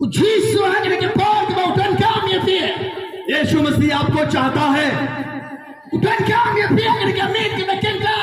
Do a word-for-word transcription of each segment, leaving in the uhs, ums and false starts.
Jisu ha kane ka por kaba u donkam ïa phi. यीशु मसीह आपको चाहता है। U donkam ïa phi ha kane ka miet kaba kynta.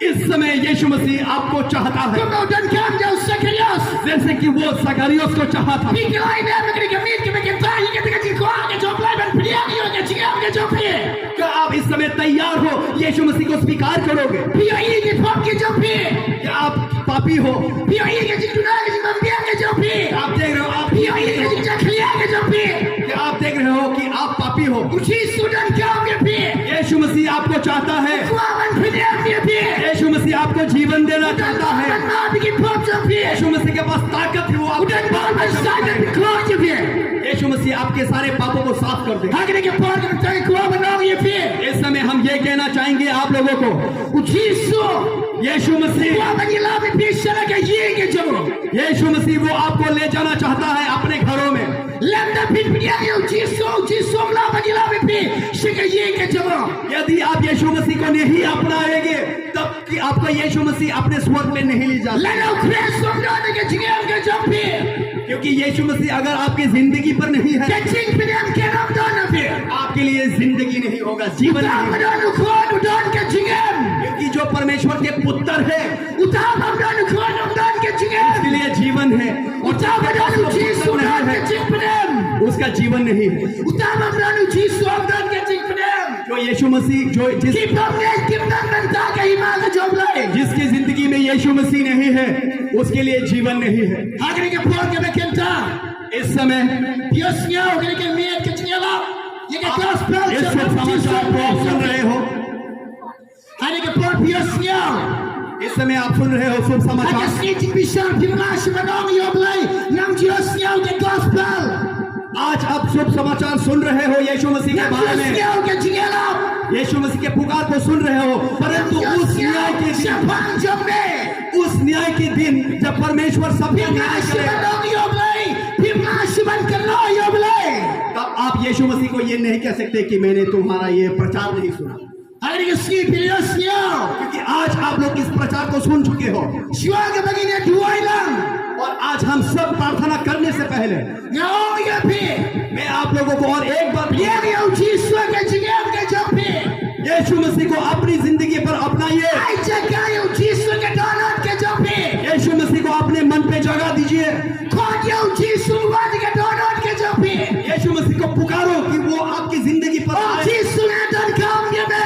इस समय यीशु मसीह आपको चाहता है। Kumba u donkam ïa u Sakarios. जैसे कि वो जकरिया को चाहा था। Phi la ïohi ha kane ka miet kaba kynta ïa kata ka jingkwah ka jong U Blei ban pdiang ïa ka jingim ka jong phi? क्या आप इस समय तैयार हो यीशु मसीह को स्वीकार करोगे? Phi ïohi ïa ki pop ki jong phi? क्या आप पापी हो? Phi ïohi ïa ka jingduna ka jingbymbiang ka jong phi? आप देख रहे हो आप Phi ïohi ïa ka jingjakhlia ka jong phi? क्या आप देख रहे हो कि आप पापी हो? U Jisu u donkam ïa phi. यीशु मसीह आपको चाहता है। U kwah ban pdiang ïa phi. यीशु मसीह आपको जीवन देना चाहता है। Ban map ïa ki pop jong phi. यीशु मसीह के पास ताकत है, वो आपके पाप को क्षमा करेगा। Ban shah ïa ki pop jong phi. यीशु मसीह आपके सारे पापों को साफ कर देगा। Ha kane ka por kaba u kwah ban ong ïa phi. इस समय हम ये कहना चाहेंगे आप लोगों को, U Jisu यीशु मसीह u kwah ban ïalam ïa phi sha la ka ïing ka jong u. यीशु मसीह वो आपको ले जाना चाहता है अपने घरों में। Lada phim pdiang ïa U Jisu, U Jisu um lah ban ïalam ïa phi sha ka ïing ka jong u. यदि आप यीशु मसीह को नहीं अपनाएंगे, तब कि आपको यीशु मसीह अपने स्वर्ग में नहीं ले जा सकता। Lada U Khrist um don ha ka jingim ka jong phi, क्योंकि यीशु मसीह अगर आपकी जिंदगी पर नहीं है, ka jingpynim kan ym don ha phi. आपके लिए जिंदगी नहीं होगा, जीवन नहीं होगा। Uta uba don u Khun u don ka jingim. क्योंकि जो परमेश्वर के पुत्र है, uta uba don u Khun um don ka jingim. उसके लिए जीवन है। Uta uba don U Jisu u don ka jingpynim. उसका जीवन नहीं है। Uta uba don U Jisu um don ka jingpynim. जो यीशु मसीह, जो जिस Ki bym ngeit, kim don bynta ha ka hima ka jong U Blei. जिसकी जिंदगी में यीशु मसीह नहीं है, उसके लिए जीवन नहीं है। Ha kane ka por kaba kynta, इस समय phi ïohsngew ha kane ka miet ka jingïalap ïa ka gospel, इस शुभ समाचार को आप सुन रहे हो। Ha kane ka por phi ïohsngew. इस समय आप सुन रहे हो शुभ समाचार। Ha ka sngi jingpynim phim lah shuh ban ong ïa U Blei, ngam ju ïohsngew ka gospel. आज आप शुभ समाचार सुन रहे हो यीशु मसीह के बारे में। Ngam ju ïohsngew ka jingïalap. यीशु मसीह के पुकार को सुन रहे हो, परंतु उस न्याय के दिन, shaphang jong me, उस न्याय के दिन जब परमेश्वर सबका न्याय करेगा, phim lah shuh ban ong ïa U Blei, phim lah shuh ban kynnoh ïa U Blei, तब आप यीशु मसीह को ये नहीं कह सकते कि मैंने तुम्हारा ये प्रचार नहीं सुना। Ha kane ka sngi phi la ïohsngew. क्योंकि आज आप लोग इस प्रचार को सुन चुके हो। Shuwa kaba ngin ïa duwai lang, और आज हम सब प्रार्थना करने से पहले, nga ong ïa phi, मैं आप लोगों को और एक बार, pdiang ïa U Jisu ha ka jingim ka jong phi. यीशु मसीह को अपनी जिंदगी पर अपनाइए। Ai jaka ïa U Jisu ha ka dohnud ka jong phi. यीशु मसीह को अपने मन पे जगह दीजिए। Khot ïa U Jisu u wan ha ka dohnud ka jong phi. यीशु मसीह को पुकारो कि वो आपकी जिंदगी पर आए। O Jisu, nga donkam ïa me.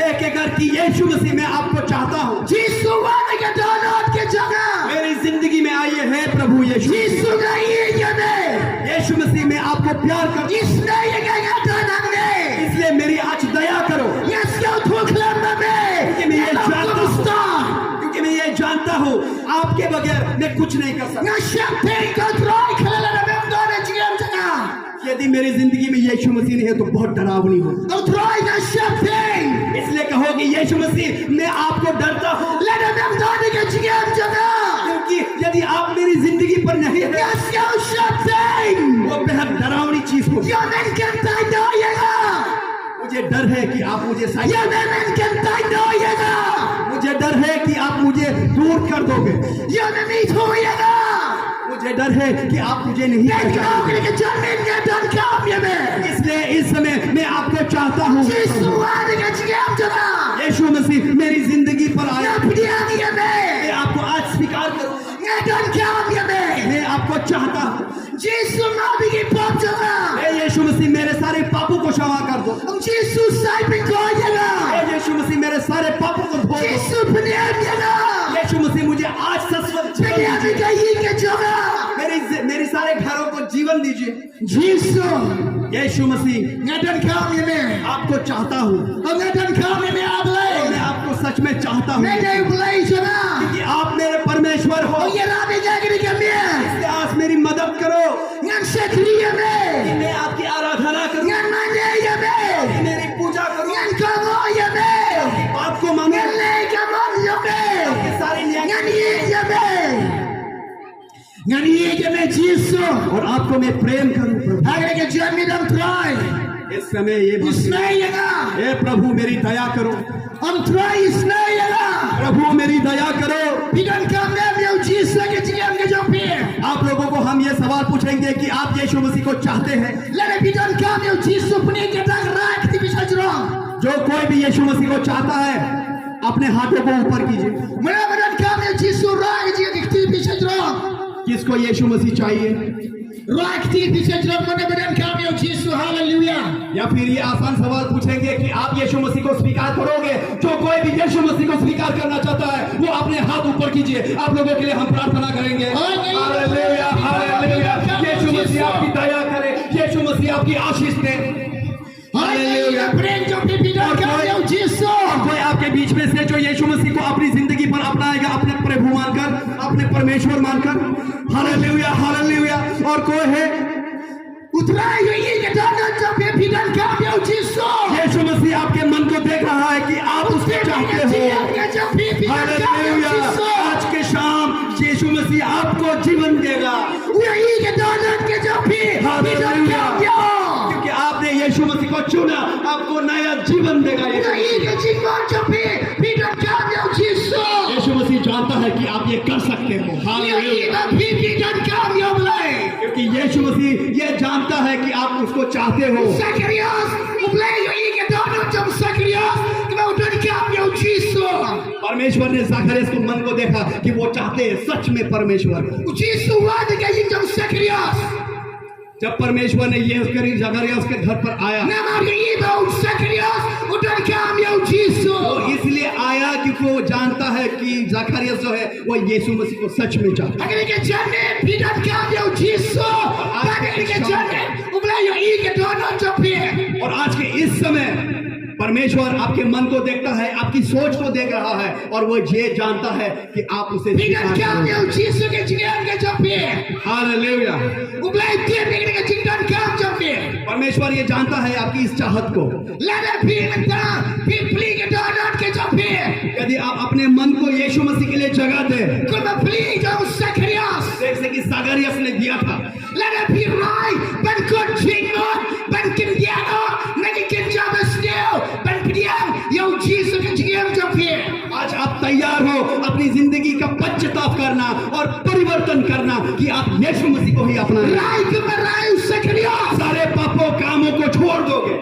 एक एक करके, यीशु मसीह, मैं आपको चाहता हूँ। Jisu, wan ha ka dohnud ka jong nga. मेरी जिंदगी में आइए, हे प्रभु यीशु। Jisu, nga ïeit ïa me. यीशु मसीह, मैं आपको प्यार करता हूँ। Isynei ïa nga, nga don hangne. इसलिए मेरी आज दया करो। Nga sngew thuh khlem ba me, क्योंकि मैं ये जानता हूँ, क्योंकि मैं ये जानता हूँ, आपके बगैर मैं कुछ नहीं कर सकता। Nga sheptieng, ko Trai, khlem lada mem don ha jingim jong nga. यदि मेरी जिंदगी में यीशु मसीह नहीं है तो बहुत डरावनी हो। O Trai, nga sheptieng. इसलिए कहो कि यीशु मसीह, मैं आपको डरता हूँ। Lada mem don ha ka jingim jong nga. क्योंकि यदि आप मेरी जिंदगी पर नहीं है, nga sngew sheptieng. वो बेहद डरावनी चीज होगी। Ïa men kyntait noh ïa nga. मुझे डर है कि आप मुझे साइड, ïa men kyntait noh ïa nga. मुझे डर है कि आप मुझे दूर कर दोगे। Ïa men mih thuh ïa nga. मुझे डर है कि आप मुझे नहीं पहचानोगे। Nga ong ïa ka jong me, nga donkam ïa me. इसलिए इस समय मैं आपको चाहता हूँ। Jisu, wan ha ka jingim jong nga. यीशु मसीह, मेरी जिंदगी पर आए। Nga pdiang ïa me. मैं आपको आज स्वीकार करूँ। Nga donkam ïa me. मैं आपको चाहता हूँ। Jisu, map ïa ki pop jong nga. हे यीशु मसीह, मेरे सारे पापों को क्षमा कर दो। Ong Jisu, sai pynkoit ïa nga. हे यीशु मसीह, मेरे सारे पापों को धो दो। Jisu, pynim ïa nga. यीशु मसीह, मुझे आज शाश्वत जीवन दीजिए। Pynim ïa ka ïing ka jong nga. मेरी जि-, मेरी सारे घरों को जीवन दीजिए। Jisu, यीशु मसीह, nga donkam ïa me. आपको चाहता हूँ। Ong nga donkam ïa me, A Blei. मैं आपको सच में चाहता हूँ। Me dei U Blei jong nga. क्योंकि आप मेरे परमेश्वर हो। Ong ïarap ïa nga ha kane ka miet. इसलिए आज मेरी मदद करो। Ngan shakri ïa me. कि मैं आपकी आराधना करूं। Ngan mane ïa me. कि मेरी पूजा करूं। Ngan kohnguh ïa me. आपको मांगूं। Ngan leh ïa ka mon jong me. आपके सारे न्याय। Ngan ïeit ïa me. Ngan ïeit ïa me, Jisu. और आपको मैं प्रेम करूं, प्रभु। Ha kane ka janmiet, Trai, इस समय ये बात, isynei ïa nga. हे प्रभु, मेरी दया करो। Ong Trai, isynei ïa nga. प्रभु, मेरी दया करो। Phi donkam ïa U Jisu ha ka jingim ka jong phi? आप लोगों को हम ये सवाल पूछेंगे कि आप यीशु मसीह को चाहते हैं? Lada phi donkam ïa u Jisu, pyni ïa kata ka rai kti phi sha jrong. जो कोई भी यीशु मसीह को चाहता है, अपने हाथों को ऊपर कीजिए। Mano ba donkam ïa u Jisu, rai kti phi sha jrong. किसको यीशु मसीह चाहिए? Rai kti phi sha jrong, mano ba donkam ïa u Jisu, haleluya. या फिर ये आसान सवाल पूछेंगे कि आप यीशु मसीह को स्वीकार करोगे? जो कोई भी यीशु मसीह को स्वीकार करना चाहता है, वो अपने हाथ ऊपर कीजिए। आप लोगों के लिए हम प्रार्थना करेंगे। हालेलुया, हालेलुया। यीशु मसीह आपकी दया करे, यीशु मसीह आपकी आशीष दे। हालेलुया। Pyrshang jong phi, phi donkam ïa u Jisu. और कोई आपके बीच में से जो यीशु मसीह को अपनी जिंदगी पर अपनाएगा, अपने प्रभु मानकर, अपने परमेश्वर मानकर। हालेलुया, हालेलुया। और कोई है? U Trai u ïohi ïa ka dohnud jong phi, phi donkam ïa u Jisu. यीशु मसीह आपके मन को देख रहा है कि आप उसको चाहते हो। Jingeh jong phi, phi donkam ïa u Jisu. हालेलुया। आज के शाम यीशु मसीह आपको जीवन देगा। U ïohi ïa ka dohnud ka jong phi, phi donkam ïa u. क्योंकि आपने यीशु मसीह को चुना, आपको नया जीवन देगा यीशु। U ïohi ïa ka jingmong jong phi, phi donkam ïa u Jisu. यीशु मसीह जानता है कि आप ये कर सकते हो। हालेलुया। U ïohi ba phi, phi donkam ïa u Blei. क्योंकि यीशु मसीह ये जानता है कि आप उसको चाहते हो। Sakarias, u Blei u ïohi ïa ka dohnud jong u Sakarias, kaba u donkam ïa u Jisu. परमेश्वर ने जकरियस के मन को देखा कि वो चाहते हैं सच में परमेश्वर। U Jisu u wad ïa ka ïing jong u Sakarias. जब परमेश्वर ने ये करी, जकरियस के घर पर आया, namar u ïohi ba u Sakarias u donkam ïa u Jisu. वो इसलिए आया क्योंकि वो जानता है कि जकरियस जो है, वो यीशु मसीह को सच में चाहता है। Ha kane ka janmiet phi donkam ïa u Jisu. Bad ha kane ka janmiet u Blei u ïohi ïa ka dohnud jong phi. और आज के इस समय परमेश्वर आपके मन को देखता है, आपकी सोच को देख रहा है, और वो ये जानता है कि आप उसे स्वीकार करोगे। Phi donkam ïa u Jisu ha ka jingim ka jong phi. हालेलुया। U Blei u tip ïa kane ka jingdonkam jong phi. परमेश्वर ये जानता है आपकी इस चाहत को। Lada phi mynta phi plie ïa ka dohnud ka jong phi. यदि आप अपने मन को यीशु मसीह के लिए जगह दें, kumba plie jong u Sakarias, जैसे कि जकरियस ने दिया था, lada phi rai ban kut jingmut, ban kyndiah noh na ki kynja basniew, ban pdiang ïa u Jisu ha ka jingim jong phi. आज आप तैयार हो अपनी जिंदगी का पश्चाताप करना और परिवर्तन करना कि आप यीशु मसीह को ही अपना, rai kumba rai u Sakarias, सारे पापों कामों को छोड़ दोगे।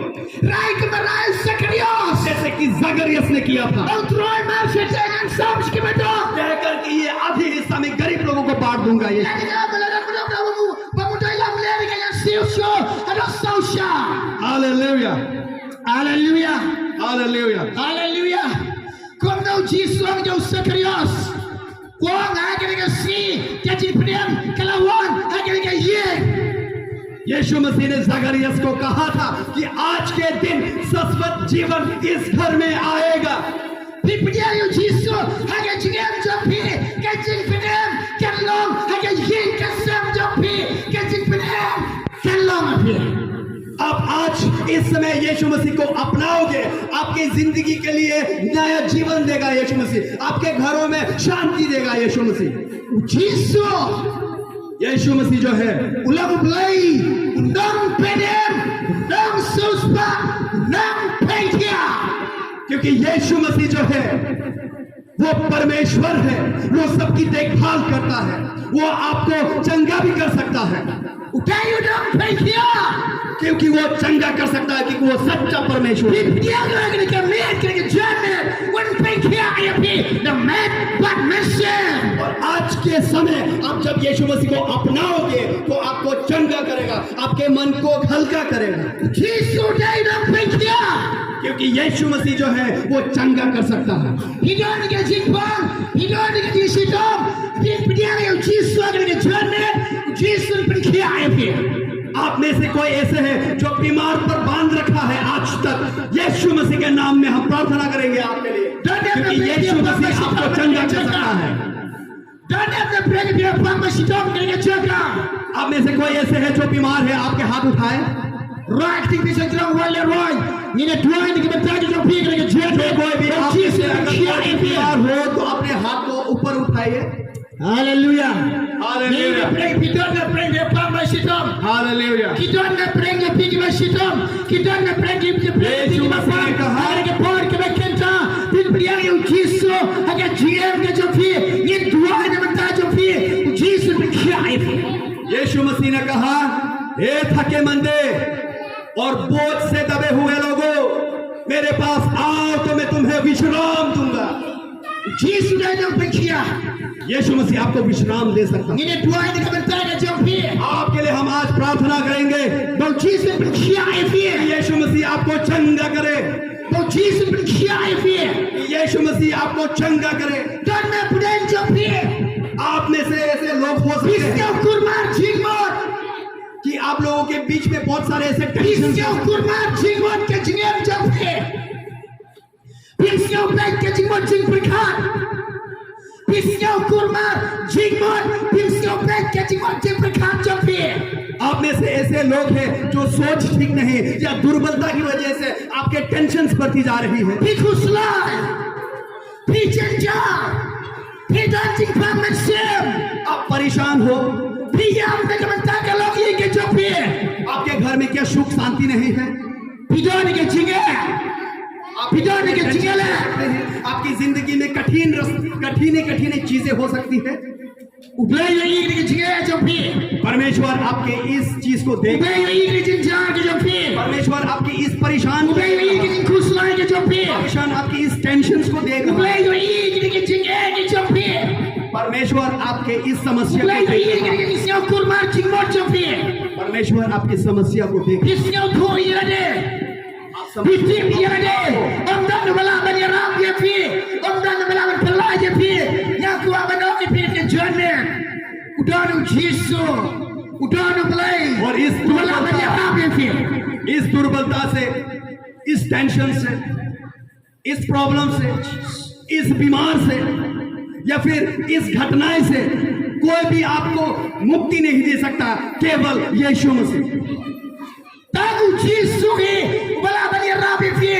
Rai kumba rai u Sakarias, जैसे कि जकरियस ने किया था। U Trai u mareh ïa ngi, Salm shi khyndai, कहकर कि ये आधी हिस्सा में गरीब लोगों को बांट दूंगा। ये, lada nga ba la dang ba dang ba mu dei lam ler ïa ngi, siew sha, haduh saw sha. हालेलुया। हालेलुया। हालेलुया। हालेलुया। Kumno u Jisu u ong ïa u Sakarias? Wan ha kane ka sngi, ka jingpdiang ka la wan ha kane ka ïing. यीशु मसीह ने जकरियस को कहा था कि आज के दिन शाश्वत जीवन इस घर में आएगा। Phi pdiang ïa u Jisu ha ka jingim jong phi, ka jingpdiang kan long ha ka ïing ka sem jong phi, ka jingpdiang kan long ha phi. आप आज इस समय यीशु मसीह को अपनाओगे, आपकी जिंदगी के लिए नया जीवन देगा यीशु मसीह, आपके घरों में शांति देगा यीशु मसीह। U Jisu, यीशु मसीह जो है, u long u Blei, u nongpynim, u nongsiewspah, u nongpynkhiah. क्योंकि यीशु मसीह जो है, वो परमेश्वर है, वो सबकी देखभाल करता है, वो आपको चंगा भी कर सकता है। U dei u nongpynkhiah. क्योंकि वो चंगा कर सकता है, क्योंकि वो सच्चा परमेश्वर है। Phi pdiang ïa u ha kane ka miet, ha kane ka janmiet, un pynkhiah ïa phi na met bad mynsiem. और आज के समय आप जब यीशु मसीह को अपनाओगे, तो आपको चंगा करेगा, आपके मन को हल्का करेगा। Jisu u dei u nongpynkhiah. क्योंकि यीशु मसीह जो है, वो चंगा कर सकता है। Phi don ha ka jingpang, phi don ha ka jingshitom, phi pdiang ïa u Jisu ha kane ka janmiet, u Jisu un pynkhiah ïa phi. आप में से कोई ऐसे हैं जो बीमार पर बांध रखा है आज तक, यीशु मसीह के नाम में हम प्रार्थना करेंगे आपके लिए, क्योंकि यीशु मसीह आपको चंगा कर सकता है। Don ne em ne pyrshang ïa phi ba pang ba shitom ha kane ka jaka. आप में से कोई ऐसे है जो बीमार है, आपके हाथ उठाए। Rah kti phi sha jrong, wat leh roi. Ngin ïa duwai na ka bynta jong phi ha kane ka jaka. कोई भी आप में से अगर कोई बीमार हो तो अपने हाथ को ऊपर उठाइए। Haleluya. Haleluya. Ngin ïa pyrshang, phi don ne pyrshang ïa phi ba pang ba shitom. Haleluya. Ki don ne pyrshang ïa phi kiba shitom. Ki don ne pyrshang ïa phi kiba pang. Ha kane ka por kaba kynta, phin pdiang ïa u Jisu ha ka jingim ka jong phi. Ngin duwai na ka bynta jong phi. U Jisu un pynkhiah ïa phi. यीशु मसीह ने कहा, "हे थके मंदे और बोझ से दबे हुए लोगों, मेरे पास आओ तो मैं तुम्हें विश्राम दूंगा।" Jisu dei nongpynkhiah. यीशु मसीह आपको विश्राम दे सकता है। Ngin ïa duwai na ka bynta ka jong phi. आपके लिए हम आज प्रार्थना करेंगे। Ba u Jisu un pynkhiah ïa phi. यीशु मसीह आपको चंगा करे। Ba u Jisu un pynkhiah ïa phi. यीशु मसीह आपको चंगा करे। Don na pdeng jong phi. आप में से ऐसे लोग हो सकते हैं। Phi sngew kurmar jingmut. कि आप लोगों के बीच में बहुत सारे ऐसे टेंशन। Phi sngew kurmar jingmut ka jingim jong phi. Phi sngew beit ka jingmut jingpyrkhat. Phi sngew kurmar jingmut. Phi sngew beit ka jingmut jingpyrkhat jong phi. आप में से ऐसे लोग हैं जो सोच ठीक नहीं या दुर्बलता की वजह से आपके टेंशन्स बढ़ती जा रही है। Phi khuslai. Phi jynjar. Phi don jingpang mynsiem. आप परेशान हो। Phi ïam na ka bynta ka longïing ka jong phi. आपके घर में क्या सुख शांति नहीं है? Phi don ïa ka jingeh. Phi don ïa ka jingeh leh. आपकी जिंदगी में कठिन रस-, कठिन कठिन चीजें हो सकती है। U Blei u ïohi ïa ka jingeh jong phi. परमेश्वर आपके इस चीज को देख। U Blei u ïohi ïa ka jingjar ka jong phi. परमेश्वर आपकी इस परेशान, U Blei u ïohi ïa ka jingkhuslai ka jong phi. परेशान आपकी इस टेंशन्स को देख रहा है। U Blei u ïohi ïa ka jingeh ka jong phi. परमेश्वर आपके इस समस्या को देख रहा है। U Blei u ïohi ïa ka jingsngew kurmar jingmut jong phi. परमेश्वर आपकी समस्या को देख रहा है। Phi sngewthuh ïa lade. Phi tip ïa lade. Ym don uba lah ban ïarap ïa phi. Ym don uba lah ban pyllait ïa phi. Nga kwah ban ong ïa phi ha kane ka jingmut. U don U Jisu. U don U Blei. और इस दुर्बलता, इस दुर्बलता से, इस टेंशन से, इस प्रॉब्लम से, इस बीमार से, या फिर इस घटनाएं से कोई भी आपको मुक्ति नहीं दे सकता, केवल यीशु मसीह। Tang U Jisu hi uba lah ban ïarap ïa phi.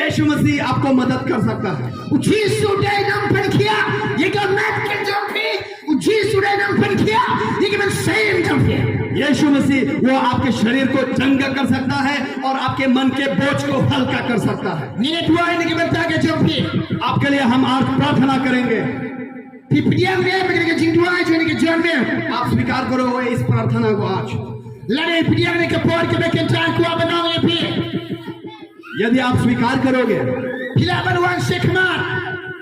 यीशु मसीह आपको मदद कर सकता है। U Jisu dei nongpynkhiah ïa ka met ka jong phi. U Jisu dei nongpynkhiah ïa ka mynsiem jong phi. यीशु मसीह वो आपके शरीर को चंगा कर सकता है और आपके मन के बोझ को हल्का कर सकता है। Ngin ïa duwai na ka bynta ka jong phi. आपके लिए हम आज प्रार्थना करेंगे। Phi pdiang ne em ïa ka jingduwai jong kane ka jingmut? आप स्वीकार करोगे इस प्रार्थना को आज? Lada phi pdiang ne ka por kaba kynta, kwah ban ong ïa phi. यदि आप स्वीकार करोगे, phi lah ban wan shakhmat.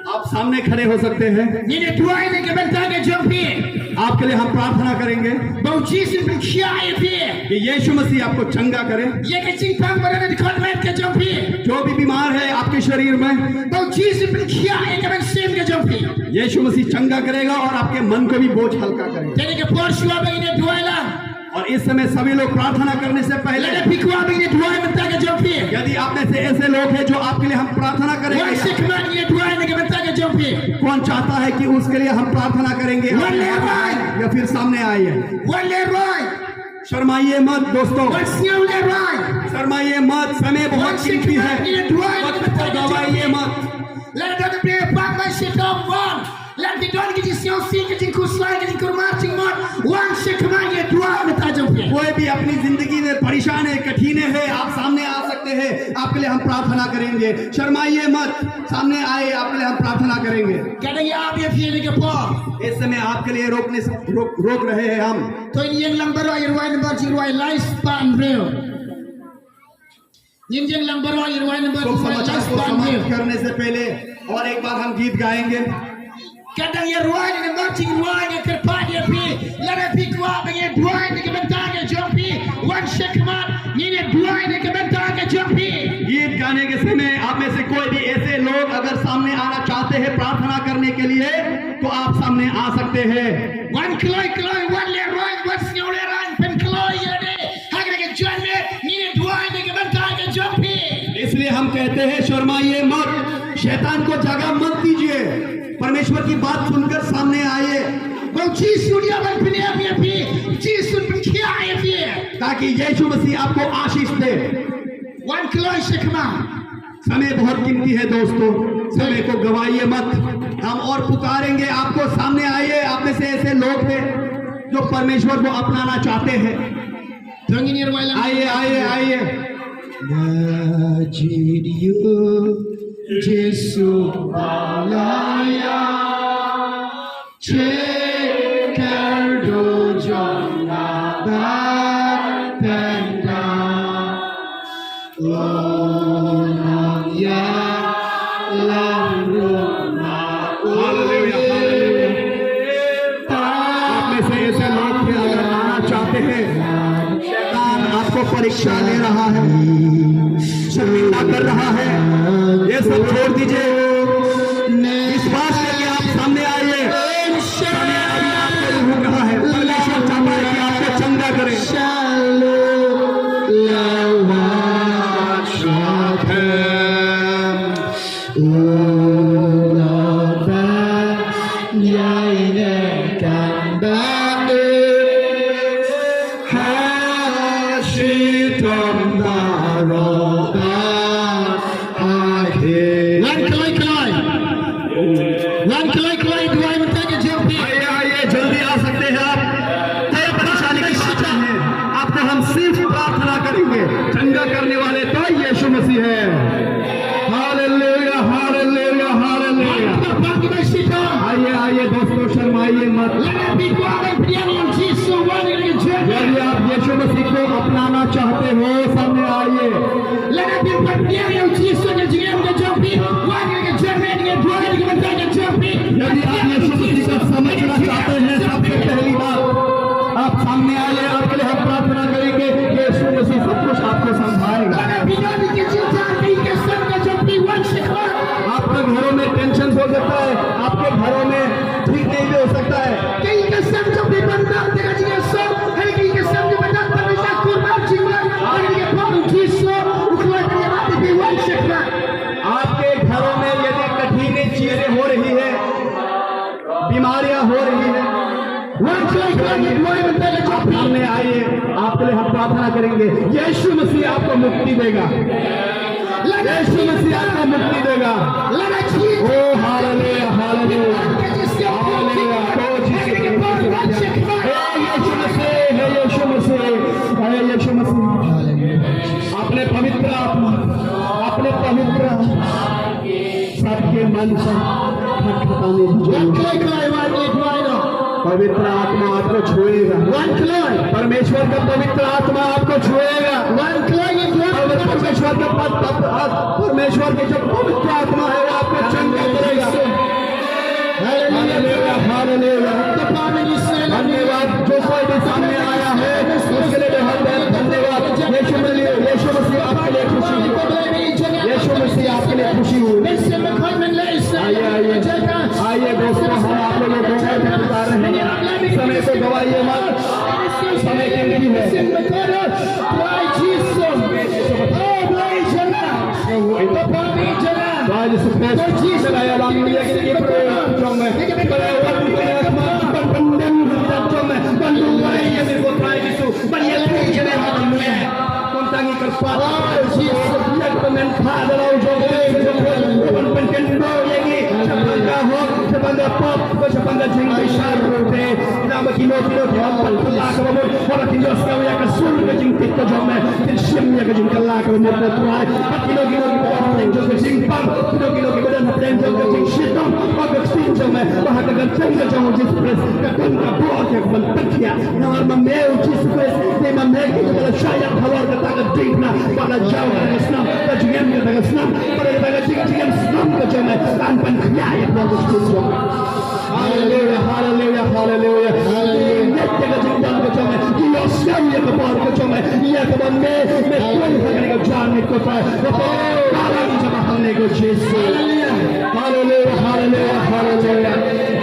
आप सामने खड़े हो सकते हैं। Ngin ïa duwai na ka bynta ka jong phi. आपके लिए हम प्रार्थना करेंगे। Ba U Jisu un pynkhiah ïa phi. कि यीशु मसीह आपको चंगा करे। Ïa ka jingpang ba don ha ka dkhot met ka jong phi. जो भी बीमार है आपके शरीर में, ba U Jisu un pynkhiah ïa ka mynsiem ka jong phi. यीशु मसीह चंगा करेगा और आपके मन को भी बोझ हल्का करेगा। Te ha kane ka por shuwa ba ngin ïa duwai lang, और इस समय सभी लोग प्रार्थना करने से पहले, lada phi kwah ba ngin ïa duwai na ka bynta ka jong phi, यदि आप में से ऐसे लोग हैं जो आपके लिए हम प्रार्थना करेंगे, wan shakhmat, ngin ïa duwai na ka bynta ka jong phi. कौन चाहता है कि उसके लिए हम प्रार्थना करेंगे? wan lehraiñ. या फिर सामने आइए। Wan lehraiñ. शर्माइए मत दोस्तों। Wan sngewlehraiñ. शर्माइए मत, समय बहुत कीमती है। Wan shakhmat, ngin ïa duwai na ka bynta ka jong phi. वक्त को गंवाइए मत। Lada don uba pang ban shitom, wan. Lada don ka jingsngewsih, ka jingkhuslai, ka jingkurmar jingmut, wan shakhmat, ngin ïa duwai na ka bynta jong phi. कोई भी अपनी जिंदगी में परेशान है, कठिन है, आप सामने आ सकते हैं, आपके लिए हम प्रार्थना करेंगे। शर्माइए मत, सामने आइए, आपके लिए हम प्रार्थना करेंगे। Ka dang ïa ap ïa phi ha kane ka por. इस समय आपके लिए रोकने से, रोक, रोक रहे हैं हम। To ngin ïeng lang baroh ïa rwai namar jingrwai lai spah hynriew. Ngin ïeng lang baroh ïa rwai namar jingrwai lai spah hynriew. तो समाचार को समाप्त करने से पहले और एक बार हम गीत गाएंगे। Ka dang ïa rwai namar jingrwai, nga kyrpad ïa phi, lada phi kwah ba ngin ïa duwai na ka bynta ka jong phi, wan shakhmat, ngin ïa duwai na ka bynta ka jong phi. गीत गाने के समय आप में से कोई भी ऐसे लोग अगर सामने आना चाहते हैं प्रार्थना करने के लिए, तो आप सामने आ सकते हैं। Wan kloi kloi, wan lehraiñ, wan sngewlehraiñ, pynkloi ïa lade. Ha kane ka jingmut, ngin ïa duwai na ka bynta ka jong phi. इसलिए हम कहते हैं, शर्माइए मत, शैतान को जगह मत दीजिए, परमेश्वर की बात सुनकर सामने आइए। Ba U Jisu un ïoh ban pynim ïa phi, U Jisu un pynkhiah ïa phi. ताकि यीशु मसीह आपको आशीष दे। Wan kloi shakhmat. समय बहुत कीमती है दोस्तों, समय को गंवाइए मत। हम और पुकारेंगे आपको, सामने आइए। आप में से ऐसे लोग हैं जो परमेश्वर को अपनाना चाहते हैं। Tang ngin ïa rwai lang. आइए, आइए, आइए। Nga jied ïa u Jisu ba la ïaid, check kyrduh jong nga. शैतान आपको परीक्षा ले रहा है, शर्मिंदा कर रहा है, ये सब छोड़ दीजिए। विश्वास करके आप सामने आइए। समय अभी आपको रुक रहा है। परमेश्वर चाहता है कि आपको चंगा करे। Ngan kloi kloi. Ngan kloi kloi duwai mynta ka jong phi. आइए, आइए, जल्दी आ सकते हैं आप। क्या परेशानी की बात है? आपको हम सिर्फ प्रार्थना करेंगे। चंगा करने वाले तो यीशु मसीह है। हालेलुया, हालेलुया, हालेलुया। Ngan kloi kloi duwai mynta. आइए, आइए दोस्तों, शर्माइए मत। Lada phi kwah ban pdiang ïa u Jisu wan ha kane ka jingim. यदि आप यीशु मसीह को अपनाना चाहते हो, सामने आइए। Lada phi kwah ban pdiang ïa u Jisu ha ka jingim ka jong phi, wan ha kane ka jingim, ha kane ka duwai, ha kane ka jingim ka jong phi. यदि आप यीशु मसीह को समझना चाहते हैं, सबसे पहली बात आप सामने आइए, आपके लिए हम प्रार्थना करेंगे। यीशु मसीह सब कुछ आपको समझाएगा। Lada phi don ïa ka jingthoh, ka jingthoh ka jong phi, wan shakhmat. आपके घरों में टेंशन हो सकता है, आपके घरों में ठीक नहीं भी हो सकता है। Ka ïing ka sem jong phi bun bun te ka jingïasoh, hynrei ka ïing ka sem jong phi bun bun te ka jingïasoh, hynrei ka jingïasoh, u Jisu u khlaiñ ïa phi, wan shakhmat. आपके घरों में यदि कठिन चीजें हो रही है, बीमारियां हो रही है, wan kloi kloi duwai mynta ka jong phi. सामने आइए, आपके लिए हम प्रार्थना करेंगे। यीशु मसीह आपको मुक्ति देगा। यीशु मसीह आपको मुक्ति देगा। ओ हालेलुया, हालेलुया। हालेलुया। ओ यीशु मसीह, हे यीशु मसीह, हे यीशु मसीह। अपने पवित्र आत्मा, अपने पवित्र आत्मा सबके मन से खटखटाने दीजिए। Wan kloi kloi, wan kloi kloi. पवित्र आत्मा आपको छुएगा। Wan kloi. परमेश्वर का पवित्र आत्मा आपको छुएगा। Wan kloi kloi. परमेश्वर का प-, प-, प-, परमेश्वर की जो पवित्र आत्मा है, वो आपको चंगा करेगा। हालेलुया, हालेलुया। धन्यवाद, जो कोई भी सामने आया है, उसके लिए बहुत बहुत धन्यवाद। यीशु मसीह, यीशु मसीह आपके लिए खुशी हुई। यीशु मसीह आपके लिए खुशी हुई। आइए, आइए। आइए दोस्तों, हम आप लोगों को पुकार रहे हैं। समय को गवाइए मत, समय कीमती है। Trai Jisu Khrist, chynna ïa la ki jong me. Ban pynlong ïa ki jong me, ban duwai ïa ki, ko Trai Jisu. Ban ïa pynjngai ha ka me. Kumta ngi kyrpad. Ïa ka men pha da la u jong ka jong ka. Ban pynkynmaw ïa ngi shaphang ka hok, shaphang ka pop, shaphang ka jingbishar ruh te. Namar kino kino ki hok ban pynkylla kaba mut. Haba kin ïohsngew ïa ka sur ka jingtip ka jong me, kin shim ïa ka jingkylla kaba mut na Trai. Bad kino kino ki ba don hapdeng jong ka jingpang, kino kino ki ba don hapdeng jong ka jingshitom, ba ka ktien jong me, ba ha ka kyrteng ka jong u Jisu Khrist, ka don ka bor ka ban pynkhiah. Namar ma me u Jisu Khrist, ne ma me ki ba la shah ïap halor kata ka diengphna, ba la jaw kata ka snam, ka jingim kata ka snam, ba la kata ka jing, jingim snam ka jong me, kan pynkhiah ïa ka bor ka snam jong me. Haleluya, haleluya, haleluya. Haleluya. Ngi ngeit ïa ka jingdon ka jong me, ngi ïohsngew ïa ka bor ka jong me, ïa kaba me, me pynlong ha kane ka jingim ko Trai. Ko Trai, ka long jong me hangne ko Jisu. Haleluya, haleluya, haleluya.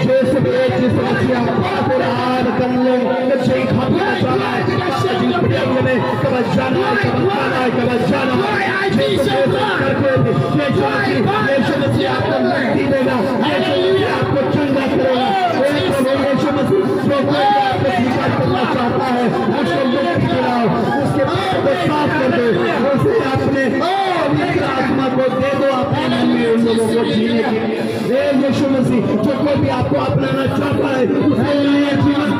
Jisu Khrist, Jisu Khrist, ka pura da ka long ka jingkhot ka jong me. Ka jingpdiang ïa me, kaba jan ai, kaba jan ai, kaba jan ai. Jisu Khrist, Jisu Masiah, Jisu Masiah, आपको मुक्ति देगा। यीशु मसीह आपको चंगा करेगा। हे प्रभु यीशु मसीह, जो कोई आपको स्वीकार करना चाहता है, उसको मुक्ति दिलाओ, उसके पाप को साफ कर दो, उसे अपने पवित्र आत्मा को दे दो, अपने मन में उन लोगों को जीने के लिए। हे यीशु मसीह, जो कोई भी आपको अपनाना चाहता है, उसे नया जीवन